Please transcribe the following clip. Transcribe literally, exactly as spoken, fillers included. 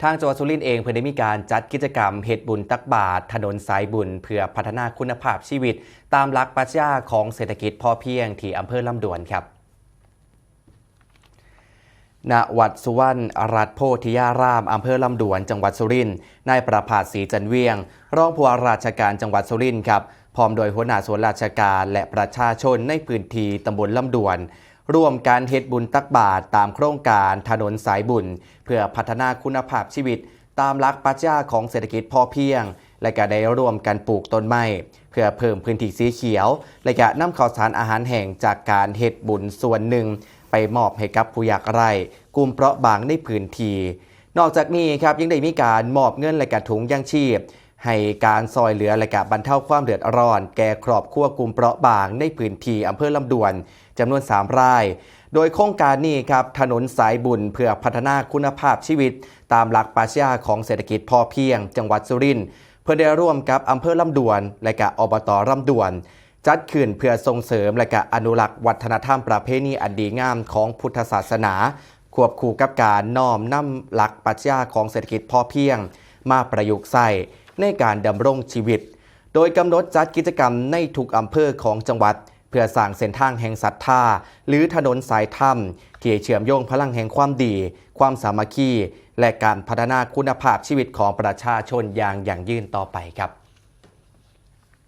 ทางจังหวัดสุรินทร์เองเพิ่นได้มีการจัดกิจกรรมเฮ็ดบุญตักบาตรถนนสายบุญ เพื่อพัฒนาคุณภาพชีวิต ตามหลักปรัชญาของเศรษฐกิจพอเพียงที่อำเภอลำดวนครับ ณ วัดสุวรรณรัตน์โพธิยาราม อำเภอลำดวน จังหวัดสุรินทร์ นายประภาส ศรีจันเวียง รองผู้ว่าราชการจังหวัดสุรินทร์ครับ พร้อมโดยหัวหน้าส่วนราชการและประชาชนในพื้นที่ตำบลลำดวน ร่วมการเฮ็ดบุญตักบาตรตามโครงการถนนสายบุญ เพื่อพัฒนาคุณภาพชีวิต ตามหลักปรัชญาของเศรษฐกิจพอเพียง และก็ได้ร่วมกันปลูกต้นไม้ เพื่อเพิ่มพื้นที่สีเขียว และก็นำข้าวสารอาหารแห้งจากการเฮ็ดบุญส่วนหนึ่ง ไปมอบให้กับผู้ยากไร้ กลุ่มเปราะบางในพื้นที่ นอกจากนี้ครับยังได้มีการมอบเงินและก็ถุงยางชีพ ให้การซอยเหลือและก็บรรเทาความเดือดร้อนแก่ครอบครัวกลุ่มเปราะบางในพื้นที่อำเภอลำดวน จำนวนสามราย โดยโครงการนี้ครับถนนสายบุญเพื่อพัฒนาคุณภาพชีวิต ตามหลักปรัชญาของเศรษฐกิจพอเพียง จังหวัดสุรินทร์ เพิ่นได้ร่วมกับอำเภอลำดวน และก็อบต.ลำดวน จัดขึ้นเพื่อส่งเสริมและก็อนุรักษ์วัฒนธรรมประเพณีอันดีงามของพุทธศาสนา ควบคู่กับการน้อมนำหลักปรัชญาของเศรษฐกิจพอเพียง มาประยุกต์ใช้ในการดำรงชีวิต โดยกำหนดจัดกิจกรรมในทุกอำเภอของจังหวัด เพื่อสร้างเส้นทางแห่งศรัทธา หรือถนนสายธรรม ที่เชื่อมโยงพลังแห่งความดี ความสามัคคี และการพัฒนาคุณภาพชีวิตของประชาชนอย่างยั่งยืนต่อไปครับ